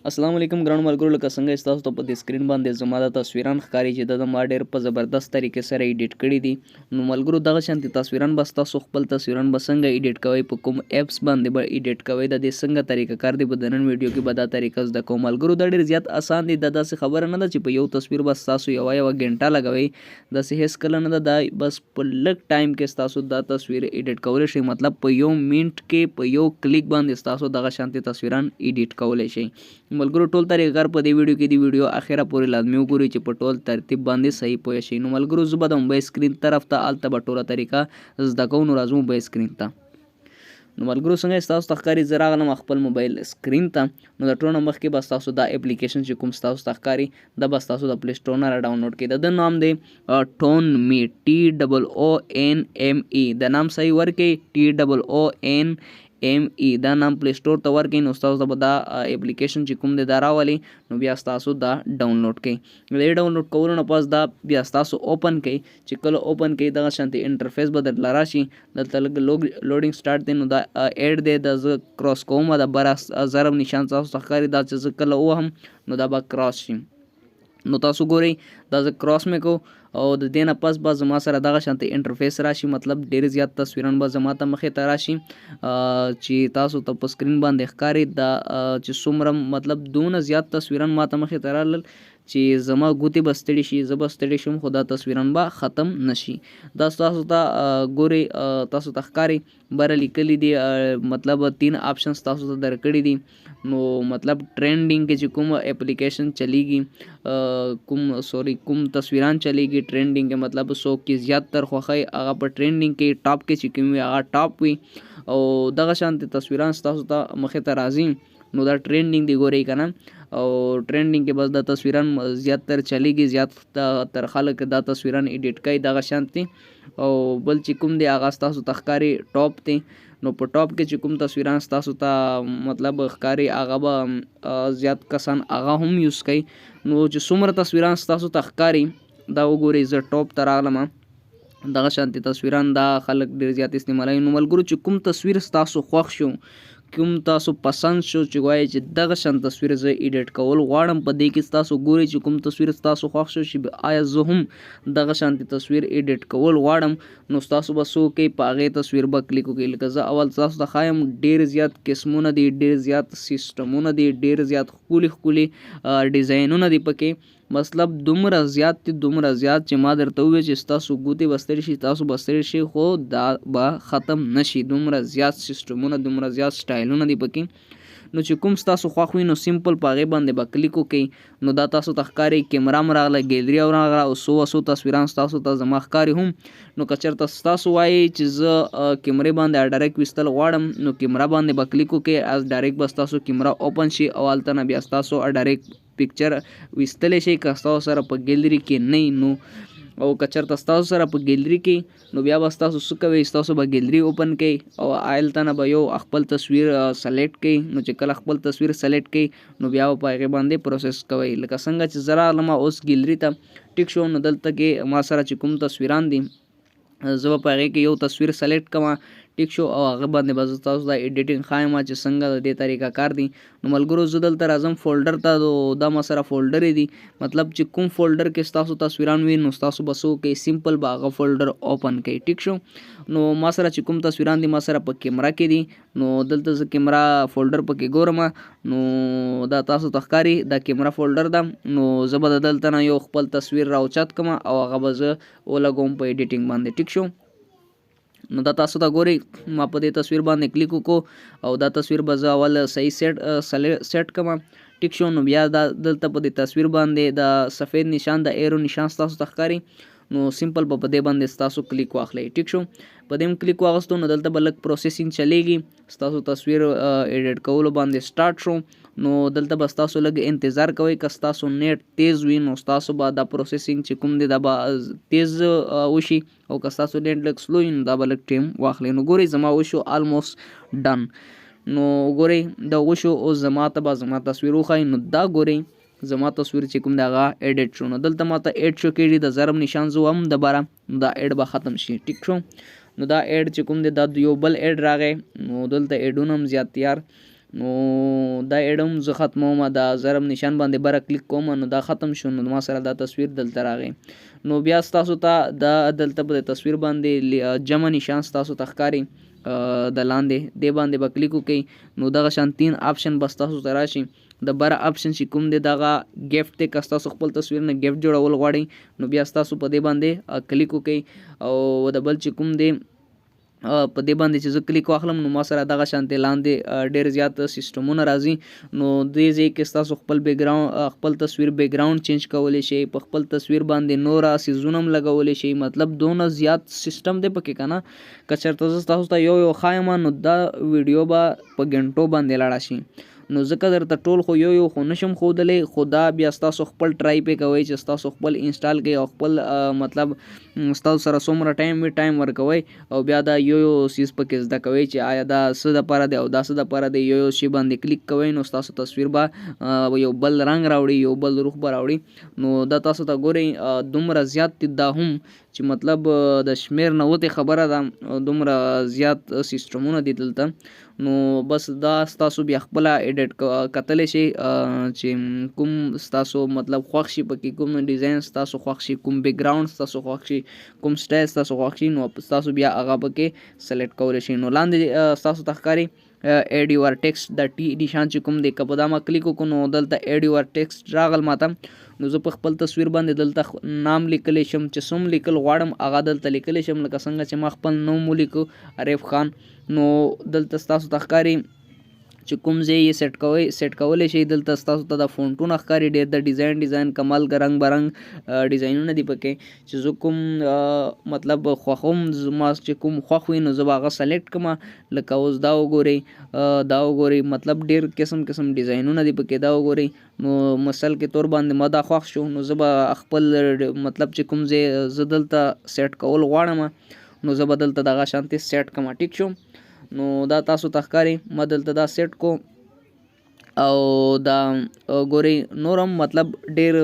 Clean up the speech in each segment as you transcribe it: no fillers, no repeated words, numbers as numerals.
السلام علیکم ګرانو ملګرو، لکه څنګه چې تاسو ته په دې سکرین باندې زما دا تصویران ښکاري چې دا د ما ډېر په زبردست طریقې سره ایډیټ کړي دي. نو ملګرو، دغه شانتې تصویران به ستاسو خپل تصویران به څنګه ایډیټ کوئ، په کوم اپس باندې به ایډیټ کوئ، د دې څنګه طریقه کار دی، په د نن ویډیو کې به دا طریقه زده کوم. ملګرو، دا ډېر زیات اسان دی. دا داسې خبره نه ده چې په یو تصویر به ستاسو یوه یوه ګنټه لګوئ، داسې هېڅ کله نه ده. دا بس په لږ ټایم کې ستاسو دا تصویر ایډیټ کولی شئ، مطلب په یو منټ کې په یو کلیک باندې ستاسو دغه شانتې تصویران ایډیټ کولی شئ. ملګرو، ټول طریقه کار په دې ویډیو کې دی، ویډیو اخره پورې لازمي وګورئ چې په ټول ترتیب باندې صحیح پوه شئ. نو ملګرو، زه به د موبایل سکرین طرف ته هلته به ټوله طریقه زده کوو. نو راځو موبایل سکرین ته. نو ملګرو، څنګه ستاسو ته ښکاري، زه راغلم خپل موبایل سکرین ته. نو د ټولو نه مخکې به ستاسو دا اپلیکیشن چې کوم ستاسو ته ښکاري، دا به ستاسو د پلی سټور نه را ډاونلوډ کړئ. د ده نام دی ټون می، TOONME. د نام صحیح ورکړئ، TOONME. دا نام پلی سټور ته ورکړئ، نو ستاسو ته به دا اپلیکیشن چې کوم دی دا راولي. نو بیا ستاسو دا ډاونلوډ کړئ. د دې ډاونلوډ کولو نه پس دا بیا ستاسو اوپن کړئ. چې کله اوپن کړئ، دغه شانتې انټرفیس به درله راشي. دلته لږ لوډینګ سټارټ دی. نو دا ایډ دی، دا زه کراس کوم. دا بره ضرب نشان تاسو ته ښکاري، دا چې زه کله ووهم نو دا به کراس شي. نو تاسو ګورئ، دا زه کراس مې کو او د دې نه پس به زما سره دغه شانتې انټرفیس راشي، مطلب ډېر زیات تصویران به زما ته مخې ته راشي چې تاسو ته په سکرین باندې ښکاري. دا چې څومره، مطلب دونه زیات تصویران ما ته مخې ته رالل چې زما ګوتې به ستړي شي، زه به ستړی شم، خو دا تصویران به ختم نشي. دا تاسو ته ګورئ، تاسو ته ښکاري، بره لیکلي دي، مطلب تین آپشنز تاسو ته درکړي دي. نو مطلب ټرینډینګ کې چې کوم اپلیکیشن چلیږي، کوم، سوري، کوم تصویران چلیږي ټرینډینګ کې، مطلب څوک کې زیات تر خوښوي هغه په ټرینډینګ کې ټاپ کې چې کوم وي هغه ټاپ وي، او دغه شانتې تصویران ستاسو ته مخې ته راځي. نو دا ټرینډینګ دی، ګورئ که نه؟ او ټرینډینګ کې بس دا تصویران زیات تر چلیږي، زیات تر خلک دا تصویران ایډیټ کوي دغه شانتې. او بل چې کوم دی هغه ستاسو ته ښکاري ټاپ دی. نو په ټاپ کې چې کوم تصویران ستاسو ته مطلب ښکاري، هغه به زیات کسان هغه هم یوز کوي. نو چې څومره تصویران ستاسو ته ښکاري، دا وګورئ، زه ټاپ ته راغلم، دغه شانتې تصویران دا خلک ډېر زیات استعمالوي. نو ملګرو، چې کوم تصویر ستاسو خوښ شو، کوم تاسو پسند شو، چې وایي چې دغه شان تصویر زه ایډیټ کول غواړم، په دې کې تاسو ګورئ چې کوم تصویر ستاسو خوښ شو چې آیا زه هم دغه شانتې تصویر ایډیټ کول غواړم، نو ستاسو به څه وکړئ؟ په هغې تصویر به کلیک وکړئ. لکه زه اول تاسو ته ښایم، ډېر زیات قسمونه دي، ډېر زیات سیستمونه دي، ډېر زیات ښکلي ښکلي ډیزاینونه دي پکې. مطلب دومره زیات دي، دومره زیات چې ما درته وویل چې ستاسو ګوتې به ستړي شي، تاسو به ستړي شي، خو دا به ختم نشي. دومره زیات سیستمونه، دومره زیات سټایلونه دي پکې. نو چې کوم ستاسو خوښ وي، نو سمپل په هغې باندې به کلیک وکړئ. نو دا تاسو ته ښکاري، کیمره هم راغله، ګیلري هم راغله، او څو څو تصویران ستاسو ته زما ښکاري هم. نو که چېرته ستاسو وایي چې زه کیمرې باندې ډایرکټ ویستل غواړم، نو کیمره باندې به کلیک وکړئ. از ډایرکټ به ستاسو کیمره اوپن شي او هلته نه بیا ستاسو ډایرکټ پکچر ویستلی شئ، که ستاسو سره په ګیلري کې نه. نو او که چېرته ستاسو سره په ګیلري کې، نو بیا به ستاسو څه کوئ؟ ستاسو به ګیلري اوپن کړئ او هلته نه به یو خپل تصویر سلیکټ کړئ. نو چې کله خپل تصویر سلیکټ کړئ، نو بیا به په هغې باندې پروسس کوئ. لکه څنګه چې زه راغلم اوس ګیلري ته، ټیک شو؟ نو دلته کې ما سره چې کوم تصویران دي، زه به په هغې کې یو تصویر سلیکټ کړم، ټیک شو؟ او هغه باندې به زه تاسو ته ایډیټینګ ښایم چې څنګه د دې طریقه کار دی. نو ملګرو، زه دلته راځم فولډر ته. دا ما سره فولډر دي، مطلب چې کوم فولډر کې ستاسو تصویران وي، نو ستاسو به څه وکړئ؟ سمپل به هغه فولډر اوپن کړئ، ټیک شو؟ نو ما سره چې کوم تصویران دي، ما سره په کیمره کې دي. نو دلته زه کیمره فولډر پکې ګورم. نو دا تاسو ته ښکاري، دا کیمره فولډر ده. نو زه به د دلته نه یو خپل تصویر راوچت کړم او هغه به زه ولګوم په ایډیټینګ باندې، ټیک شو؟ نو دا تاسو ته ګورئ، ما په دې تصویر باندې کلیک وکړو او دا تصویر به زه اول صحیح سیټ کړم، ټیک شو؟ نو بیا دا دلته په دې تصویر باندې د سفید نشان، د ایرو نشان ستاسو ته ښکاري. نو سمپل به په دې باندې ستاسو کلیک واخلئ، ټیک شو؟ په دې هم کلیک واغستو، نو دلته به لږ پروسیسینګ چلیږي. ستاسو تصویر ایډیټ کولو باندې سټارټ شو. نو دلته به ستاسو لږ انتظار کوئ. که ستاسو نیټ تیز وي، نو ستاسو به دا پروسیسینګ چې کوم دی دا به تیز وشي، او که ستاسو نیټ لږ سلو وي، نو دا به لږ ټایم واخلي. نو ګورئ، زما وشو، الموست ډن. نو ګورئ، دا وشو. اوس زما ته به زما تصویر وښایي. نو دا ګورئ، زما تصویر چې کوم دی هغه ایډیټ شو. نو دلته ماته ایډ شو کېږي، د ضرب نشان زه وهم د بره، نو دا ایډ به ختم شي، ټیک شو؟ نو دا ایډ چې کوم دی، دا یو بل ایډ راغی. نو دلته ایډونه هم زیات تیار. نو دا add هم زه ختموم، دا ضرب نشان باندې بره کلیک کوم، نو دا ختم شو. نو ما سره دا تصویر دلته راغی. نو بیا ستاسو ته دا دلته په تصویر باندې جمع نشان ستاسو ته ښکاري د لاندې، دې باندې به کلیک وکړئ. نو دغه شان 3 option به ستاسو ته راشي. د بره option چې کوم دی دغه GIF دی، که ستاسو خپل تصویر نه GIF جوړول غواړئ نو بیا ستاسو په دې باندې کلیک وکړئ. او د بل چې کوم دی په دې باندې چې زه کلیک واخلم نو ما سره دغه شانتې لاندې ډېر زیات سیستمونه راځي. نو دې ځای کې ستاسو خپل background، خپل تصویر background change کولی شئ، په خپل تصویر باندې نور څیزونه هم لګولی شئ. مطلب دونه زیات سیستم دی پکې که نه، که چېرته زه تاسو ته یو یو ښایم نو دا ویډیو به په ګنټو باندې لاړه شي. نو ځکه درته ټول خو یو یو خو نشم ښودلی، خو دا بیا ستاسو خپل try پې کوئ چې ستاسو خپل install کړئ او خپل مطلب ستاسو سره څومره time وي time ورکوئ او بیا دا یو یو څیز پکې زده کوئ چې آیا دا څه دپاره دی او دا څه دپاره دی. یو یو شی باندې کلیک کوئ نو ستاسو تصویر به یو بل رنګ راوړي، یو بل روح به راوړي. نو دا تاسو ته ګورئ دومره زیات دي دا هم چې مطلب د شمېر نه وتې خبره ده، دومره زیات سیستمونه دي دلته. نو بس دا ستاسو بیا خپله edit کتلی شئ چې کوم ستاسو مطلب خوښ شي پکې، کوم ډیزاین ستاسو خوښ شي، کوم background ستاسو خوښ شي، کوم سټایل ستاسو خوښ شي، نو ستاسو بیا هغه پکې select کولی شئ. نو لاندې ستاسو ته ښکاري add your text، د T نشان چې کوم دی که په دا ما کلیک وکړو نو دلته add your text راغل ماته. نو زه په خپل تصویر باندې دلته نام لیکلی شم، چې څوم لیکل غواړم هغه دلته لیکلی شم. لکه څنګه چې ما خپل نوم ولیکو عارف خان. نو دلته ستاسو ته ښکاري چې کوم ځای یې set کوئ، set کولی شئ. دلته ستاسو ته د فونټونه ښکاري، ډېر د ډیزاین ډیزاین کمال رنګ برنګ ډیزاینونه دي پکې چې زه کوم مطلب خوښوم، زما چې کوم خوښ وي نو زه به هغه select کړم. لکه اوس دا وګورئ، دا وګورئ، مطلب ډېر قسم قسم ډیزاینونه دي پکې، دا وګورئ. نو مثال کې تور باندې ما دا خوښ شو نو زه به خپل مطلب چې کوم ځای زه دلته set کول غواړم نو زه به دلته دغه شانتې set کړم. ټیک شو. نو دا تاسو ته ښکاري ما دلته دا set کو. او دا ګورئ نور هم مطلب ډېر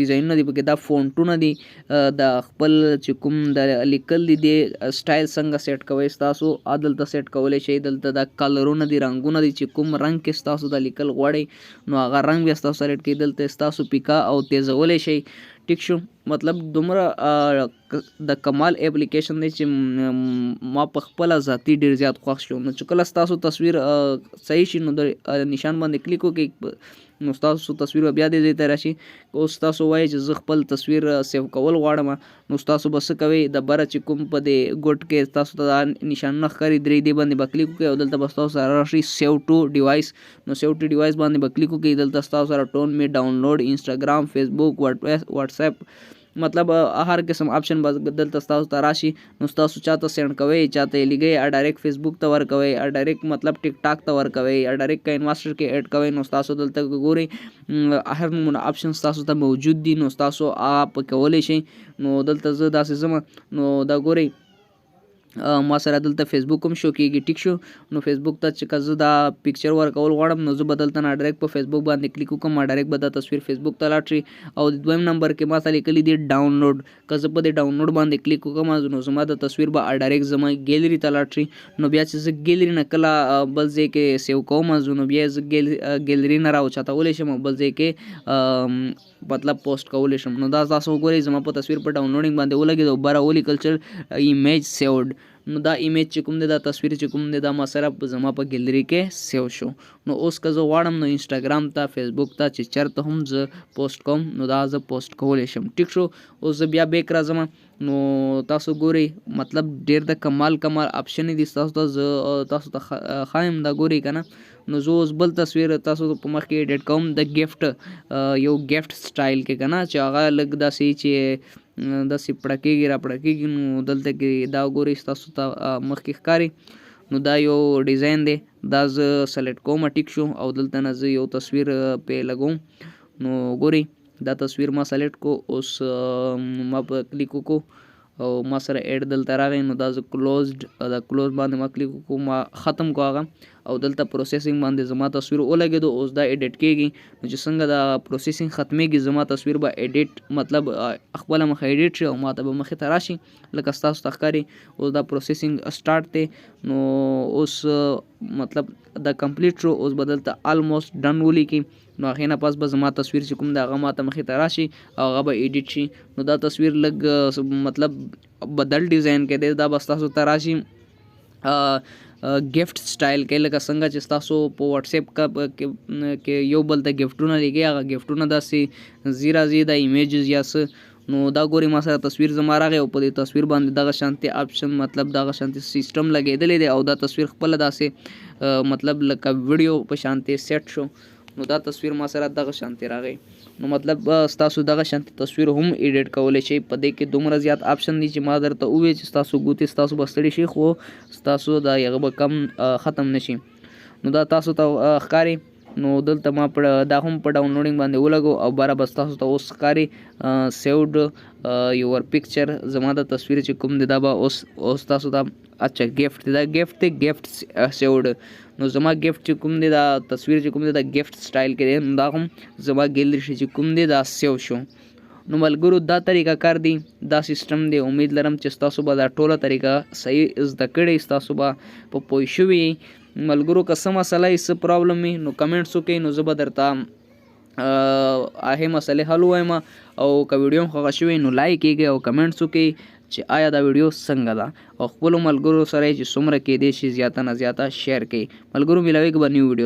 ډیزاینونه دي پکې، دا فونټونه دي، دا خپل چې کوم د لیکل دي دې سټایل څنګه set کوئ ستاسو دلته set کولی شئ. دلته دا کلرونه دي، رنګونه دي چې کوم رنګ کې ستاسو دا لیکل غواړئ نو هغه رنګ بیا ستاسو select کړئ. دلته ستاسو پیکا او تیزولی شئ. ټیک شو. مطلب دومره د کمال اپلیکیشن دی چې ما په خپله ذاتي ډېر زیات خوښ شو. نو چې کله ستاسو تصویر صحیح شي نو د نشان باندې کلیک وکړئ نو ستاسو تصویر به بیا دې ځای ته راشي. اوس تاسو وایئ چې زه خپل تصویر save کول غواړم نو تاسو به څه کوئ، د بره چې کوم په دې ګوټ کې تاسو ته دا نشانونه ښکاري درې، دې باندې به کلیک وکړئ او دلته به ستاسو سره راشي save to device. نو save to device باندې به کلیک وکړئ. دلته ستاسو سره ټون می download، انسټاګرام، فیسبوک، واټساپ، مطلب هر قسم option به دلته ستاسو ته راشي. نو ستاسو چاته send کوئ، چاته یې لیږئ، یا direct فیسبوک ته ورکوئ، یا direct مطلب ټیک ټاک ته ورکوئ، یا direct کاین ماسټر کې add کوئ. نو ستاسو دلته ګورئ هر نمونه option ستاسو ته موجود دي، نو ستاسو هغه په کولی شئ. نو دلته زه داسې ځم، نو دا ګورئ ما سره دلته فیسبوک هم شو کیږي. ټیک شو. نو فیسبوک ته چې که زه دا picture ورکول غواړم نو زه به دلته نه direct په فیسبوک باندې کلیک وکړم، ما direct به دا تصویر فیسبوک ته لاړ شي. او د دویم نمبر کې ما ته لیکلي دي download، که زه په دې download باندې کلیک وکړم نو زما دا تصویر به direct زما ګیلری ته لاړ شي. نو بیا چې زه ګیلری نه کله بل ځای کې save کوم نو بیا زه ګیلری نه راوچتولی شم او بل ځای کې مطلب پوسټ کولی شم. نو دا تاسو وګورئ زما په تصویر په downloading باندې ولګېد او بره ولیکل چې image saved. نو دا image چې کوم دی، دا تصویر چې کوم دی، دا ما سره زما په ګیلری کې save شو. نو اوس که زه غواړم نو انسټاګرام ته، فیسبوک ته چې چېرته هم زه پوسټ کوم نو دا زه پوسټ کولی شم. ټیک شو. اوس زه بیا back راځم. نو تاسو ګورئ مطلب ډېر د کمال کمال option دي تاسو ته، زه تاسو ته ښایم دا ګورئ که نه. نو زه اوس بل تصویر تاسو په مخ کې edit کوم د GIF، یو GIF style کې که نه، چې هغه لږ داسې چې داسې پړکېږي را پړکېږي. نو دلته کې دا ګورئ ستاسو ته مخکې ښکاري. نو دا یو ډیزاین دی، دا زه select کوم. ټیک شو. او دلته نه زه یو تصویر پې لګوم. نو ګورئ دا تصویر ما select کو. اوس ما په کلیک وکړو او ما سره add دلته راغی. نو دا زه closed، دا close باندې ما کلیک وکړو، ما ختم کو هغه. او دلته پروسیسینګ باندې زما تصویر ولګېدو. اوس دا ایډیټ کیږي. نو چې څنګه دا پروسیسینګ ختمیږي، زما تصویر به ایډیټ، مطلب خپله مخه ایډیټ شي او ماته به مخې ته راشي، لکه ستاسو ته ښکاري. اوس دا پروسیسینګ سټارټ دی. نو اوس مطلب دا کمپلیټ شو. اوس به دلته آلموست ډن ولیکي. نو هغې نه پس به زما تصویر چې کوم دی، هغه ماته مخې ته راشي او هغه به ایډیټ شي. نو دا تصویر لږ مطلب بدل ډیزاین کې دی. دا به ستاسو ته راشي ګفټ سټایل کې، لکه څنګه چې تاسو په واتس اپ کې یو بل ته ګفټونه لیږئ، هغه ګفټونه داسې ځي راځي، دا ایمیجز یا څه. نو دا ګوري، ما سره تصویر زما راغی او په دې تصویر باندې دغه شانتې آپشن، مطلب دغه شانتې سیستم لګېدلی دی او دا تصویر خپله داسې مطلب لکه ویډیو په شانتې سیټ شو. نو دا تصویر ما سره دغه شانتې راغی. نو مطلب ستاسو دغه شانتې تصویر هم ایډیټ کولی شئ. په دې کې دومره زیات آپشن دي چې ما درته وویل چې ستاسو ګوتې ستاسو به ستړي شي، خو ستاسو دا هغه به کم ختم نه شي. نو دا تاسو ته ښکاري. نو دلته ما پر دا هم په ډاونلوډینګ باندې ولګو او باره به تاسو ته اوس ښکاري سیوډ یور پکچر. زما د تصویر چې کوم دی، دا به اوس تاسو ته، اچھا، ګفټ دی، دا ګفټ دی، ګفټ سیوډ. نو زما ګفټ چې کوم دی، دا تصویر چې کوم دی، دا ګفټ سټایل کې دی. نو دا هم زما ګیلری چې کوم دی، دا سیو شو. نو ملګرو، دا طریقه کار دی، دا سیستم دی. امید لرم چې تاسو به دا ټوله طریقه صحیح زده کړئ، تاسو به په پوه شوي. ملګرو، که څه مسله یې، څه پرابلم وي، نو کمنټس وکړئ، نو زه به درته هغې مسلې حل ووایم. او که ویډیو هم خوښه شوې، نو لایک یې کړئ او کمنټس وکړئ چې آیا دا ویډیو څنګه ده او خپلو ملګرو سره یې چې څومره کېدای شي زیاته نه زیاته شیر کړئ. ملګرو، ملاویږو به نیو ویډیو.